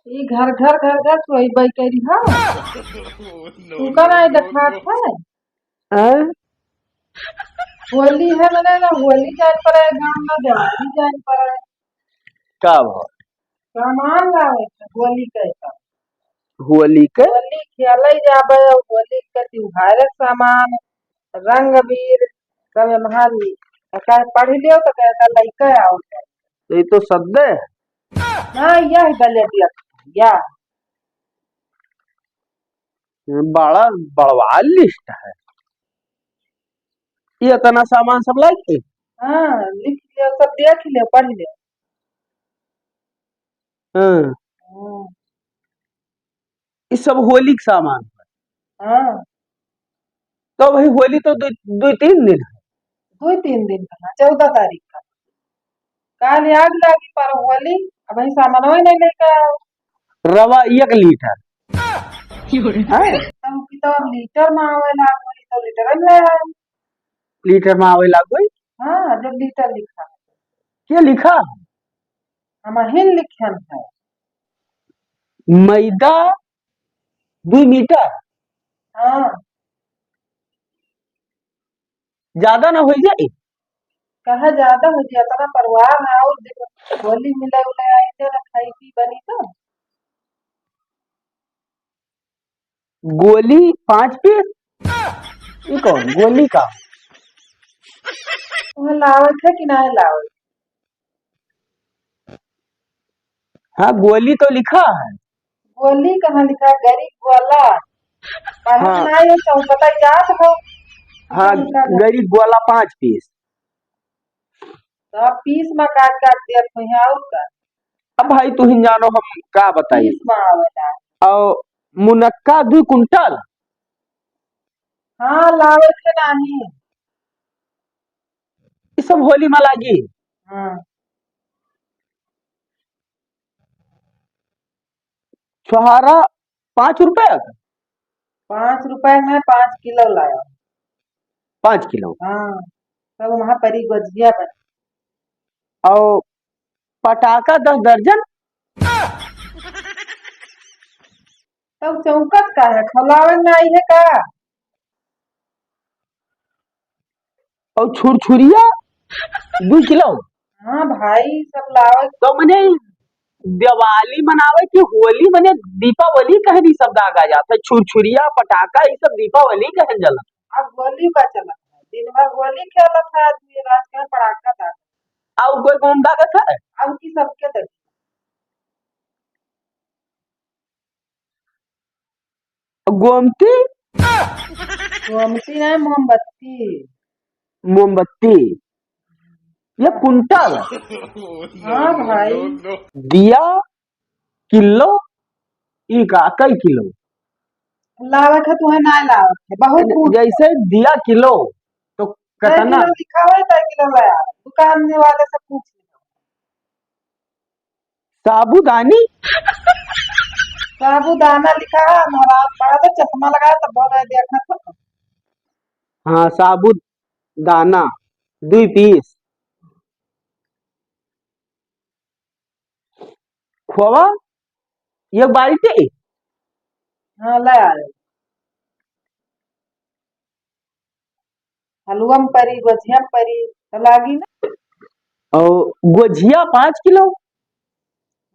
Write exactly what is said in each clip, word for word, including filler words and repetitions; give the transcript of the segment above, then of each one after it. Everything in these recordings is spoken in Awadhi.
ई घर घर, घर घर सोई बई करी, हाँ। तू का नाई देखात है? हैं? होली है, मने ना होली जाए पड़े, गाँव में दिवाली जाए पड़े। का भा? सामान लावे के, होली के का। होली के? होली खेले जाबे, होली के त्योहार सामान, रंग अबीर, सब एम्हर ली। आ काहे पढ़ लियो तो कहता लइके आओ। तो ये तो सद्दे है। हाँ, यह बलेटिया, या। बड़ा बड़वा लिस्ट है। ये इतना सामान सब लाइके? हाँ, लिख लियो, सब देख लियो, पढ़ लियो। हाँ। हाँ। ई सब होली के सामान। हाँ। तो भाई, होली तो दु, दु तीन दिन है। दु तीन दिन का, चौदह तारीख का। काल आग लागी पर होली, अबहीं सामानवा ही नहीं लेके आओ। रवा एक लीटर। हैं? तब की तो लीटर में आवे लागो, तो लीटर में ले आए। लीटर में आवे लागो? हाँ, जब लीटर लिखा है। के लिखा? हमहिन लिखन है। मैदा दुई मीटर। हाँ। ज्यादा ना होइ जाई? कहा ज्यादा होइ जाई, इतना परिवार है और देखो, होली मिले उले आई थे ना, खाई पी बनी तो। गोली पाँच पीस? ई कौन गोली का? तुम्हें लावत है कि ना लावत? हाँ, गोली तो लिखा है। गोली कहाँ लिखा है? गरी गोला। पढ़त हाँ। ना है, तो बताई जात हो। हाँ, लिखा है। गरी गोला पाँच पीस। तो आप पीस में काट काट दिया तो यहाँ और का? अब भाई, तू ही जानो, हम का बताई। पीस में आवेला। और मुनक्का दुई कुंटल। हाँ, लावे थे नाही। ई सब होली में लागी। हाँ। छोहारा पाँच रुपया का? पाँच रुपया में पाँच किलो लाया। पाँच किलो? हाँ, तब वहाँ परी गोझिया बनी। और पटाखा दस दर्जन? तब चौकत का है, खौलावे में आई है का? और छुरछुरिया दुई किलो? हाँ भाई, सब लावे। तो मने दिवाली मनावे कि होली, मने दीपावली कहन ई सब दागा जात है। छुरछुरिया, पटाखा, ई सब दीपावली कहन जाला। अब होली का चलत है, दिन भर होली खेलत है आदमी, रात के पटाखा दागत। और कोई कौन दागत है? अब की सबके देखी। गोमती? गोमती नहीं, मोमबत्ती। मोमबत्ती। ये कुंटल? हाँ भाई। दिया किलो? ई का, कई किलो? लावत है, तुम्हें ना लावत है, बहुत पूछ। जैसे दिया किलो, तो कई कितना? किलो लिखा है, कई किलो लाया? दुकान वाले से पूछ लियो। साबूदानी? साबूदाना लिखा है, महाराज बड़ा तो चश्मा लगाया तो बोल रहे, देखा तो। हाँ, साबूदाना, दुई पीस। खोवा, एक बाल्टी। हाँ, ले आए। हलवा में परी, गोझिया में परी, तो लागी ना। और गोझिया पाँच किलो?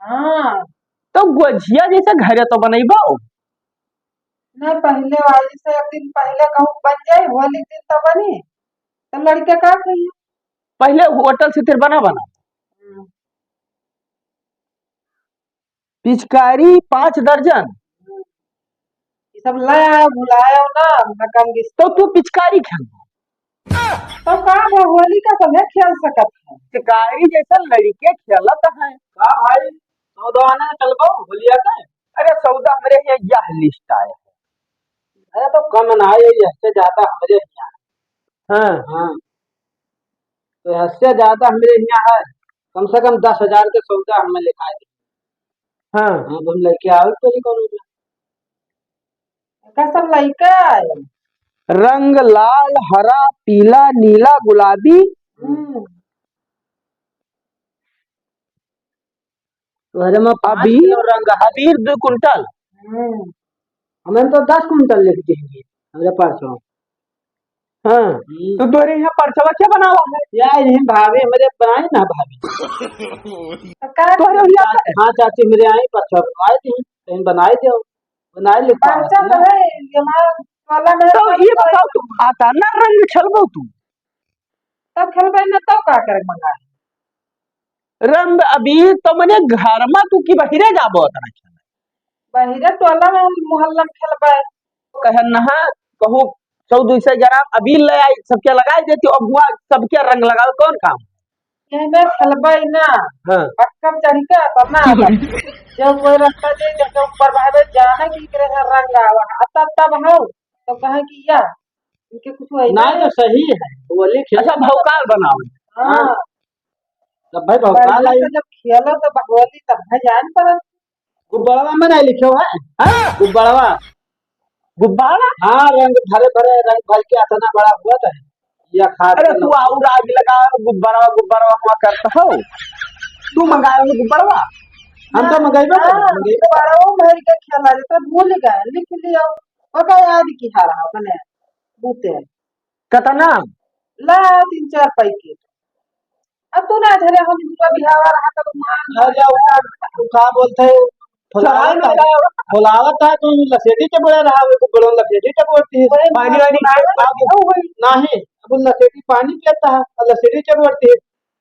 हाँ। तो गोझिया जैसे घरे तो बनैबो? नहीं, पहले वाली से एक दिन पहले कहूँ बन जाए, होली दिन तो बनी, तो लड़के का खाइए? पहले होटल से फिर बना बना। हम्म। पिचकारी पाँच दर्जन। ई सब लाया, भुलाया ना, ना कम किस। तो तू पिचकारी खेल। तो का बा, होली का सभे खेल सकत है। पिचकारी जैसा लड़के खेलत है। का भाई, सौदाना चलबो होलिया का? अरे सौदा हमरे यहाँ यह लिस्ट आया है। अरे तो कम ना है, यह से ज्यादा हमरे यहाँ। हाँ। हाँ। तो हद से ज्यादा हमरे यहाँ है, कम से कम दस हजार के सौदा हमें लिखाए दे। हाँ। हाँ, तो हम लेके आवे तो नहीं कौनो। का सब लइका आए? रंग लाल, हरा, पीला, नीला, गुलाबी। हम्म। तोहरे में पाँच अबीर, किलो रंग है। अबीर दो कुंटल। हम्म। हमें तो दस कुंटल लिख देंगे, हमरे परसों। हाँ, हम्म। तो तोहरे यहाँ परसवा क्या बनावा है? या नहीं भाभी, हमरे बनाई ना भाभी। तो का तोहरे करी? यहाँ चा-, हाँ चाची, हमरे आई परसवा बनवाए दी, कहीं बनाए दो, बनाए लिख परचा पावत तो ना। है, ये हमारा वाला में तो ये बताओ, तू खाता ना रंग छलबो तू? तब खेलबे न, तब का करे मंगा? रंग अबीर तो मने घर मा तू की बहिरे जाबो अतना खेले? बहिरे टोला में मोहल्ला में खेलबे। कहे नहा कहूँ सौ दो सौ ग्राम अबीर ले आई, सबके लगाई देती, अब हुआ सबके रंग लगावे, कौन काम? यही में खेलबे ना। हाँ। पक्का चढ़ी के तब ना आता। जब कोई रास्ता दे, जब ऊपर बहरे जाने की करे है रंग आवा, आता तब हो, तो कहे कि या इनके कुछ वही ना, नहीं। तो सही है, होली खेल अच्छा, भौकाल बनाओ। हाँ। हाँ। तब भाई भौकाल बढ़िया आई। से जब खेलो तो होली तब भाई जान पड़ल। गुब्बारा में नहीं लिखे है? हाँ? गुब्बारा। गुब्बारा? हाँ, रंग भरे भरे, रंग भर के अतना बड़ा हुआ था। या खाद अरे का तू नमक। आऊ आग लगा, गुब्बारा, गुब्बारा हुआ करता हो। तू मंगाए हो गुब्बारा? हम तो हाँ, मंगाइबे हाँ, करे, मंगाइबे करे। गुब्बारा भर के खेला जाता, भूल गए, लिख लियो। ओका याद की हारा अपने बूते। कतना? ला तीन चार पैकेट। अब तू ना धरे, हम दूसरा बिहावा रहा तब मार। अरे, उ का, उ का बोलते हैं, फुलावत है, फुलावत है, तो लसेटी चबोड़ा रहा, वो बड़ो लसेटी चबोड़ती है। पानी वानी नहीं, नहीं, अब वो लसेटी पानी पीता है, और लसेटी चबोड़ती है।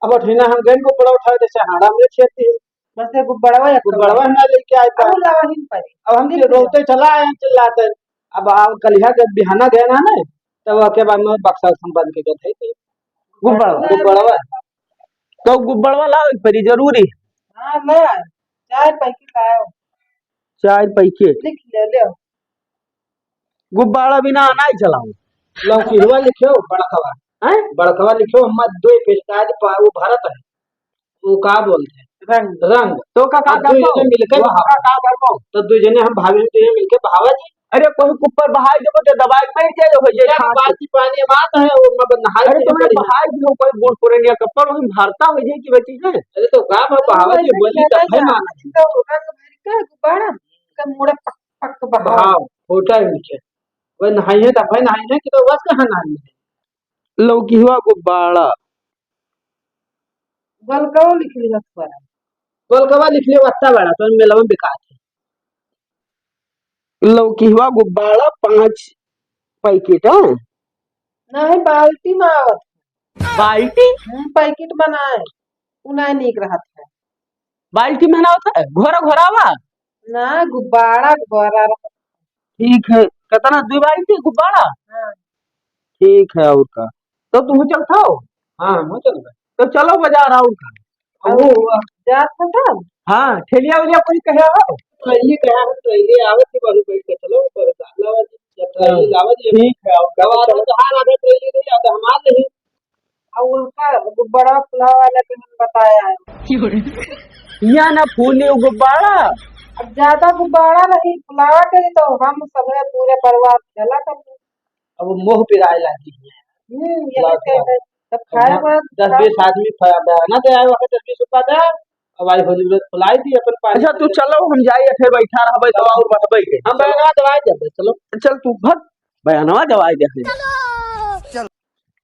अब उठिना हम गन को बड़ा उठाए, जैसे हाड़ा में छेदती है। बस ये गुब्बारवा या गुब्बारवा ना लेके आए अब था। लावा ही नहीं पाई। अब हम के रोते चला आए, चिल्लाते। अब आओ, कलिहा जब बिहाना गए ना, ना, तब ओके बाद में बक्सा उक्सा बंद के गए थे। गुब्बारवा? गुब्बारवा। तो गुब्बारवा लावे के पड़ी जरूरी। हाँ, ले आए। चार पैकेट लाओ। चार पैकेट? लिख ले, ले आओ। गुब्बारा बिना नाई चलाओ। लौकिहवा लिखो, बड़कवा। हैं? बड़कवा लिखो, मत दो पेचदार पा-, वो भरत है। वो का बोलते हैं? रंग। रंग। तो का, का अब दो करबो? जने मिलके वो बहावा। का, का करबो? तो दो जने हम भाभी दो जने मिलके बहावा जी। अरे, कोई के ऊपर बहाई देबो तो दबाई मर जाए, हो जाए या खास। बाल्टी पानी मात है, वो में नहाई अरे, के तुम्हें पड़ी। बहाई दियो, कोई बूढ़ पुरनिया के ऊपर, वही भारता हो जाए कि बची है। अरे, तो का में बहावा जी, बोली तब भाई माना जी। तो रंग भर के गुब्बारा, तो मुड़े पक, पक बहाओ। बहाओ, होता है उनके। वही नहाई है, तब भाई नहाई है कि तो बस कहाँ नहाई है? लौकिहवा गुब्बारा। गोलकवा लिख लिया थोड़ा। गोलकवा लिख लिया, वत्ता बड़ा, तो मेलवा में बिकात है। लौकिहवा गुब्बारा पाँच पैकेट, हाँ? नहीं, बाल्टी में आवत है। बाल्टी? हम्म, पैकेट बनाए, उ नहीं नीक रहत है। बाल्टी में ना होता है, घोरा घोरावा? ना, गुब्बारा, गुब्बारा रहत। ठीक है, कितना, दो बाल्टी गुब्बारा? हाँ। ठीक है, और का? तो तुम चलता हो? हाँ, हम चल रहे। तो चलो बाजार, और का? अब वो जात हो तब? हाँ, ठेलिया वेलिया कोई कहे हो? पहले कहा है, पहले आवे थे, बाबू बैठ के चलो, पर लावा जी, या पहले लावा जी। ठीक है, और का? दवा तो हार आधा पहले नहीं, आधा हमार नहीं। और उनका बड़ा फुलावा वाला के हम बताया है। या ना फूली गुब्बारा। अब ज्यादा गुब्बारा नहीं, फुलावा के तो हम सब पूरे परिवार चला कर। अब मोह पिराए लागी। हम्म, ये लाओ, तो है। तब खाए अब बाद दस खाओ। बीस आदमी खा-, बयाना दे आए, वहाँ दस बीस रुपया दे, अब आई होली में फुलाई दी अपन पानी। अच्छा, तू चलो, हम जाइए, फिर बैठा रहबे, तो और बढ़बे के। हम बयाना दवाई देबे, चलो। चल, तू भग, बयानवा दवाई दे।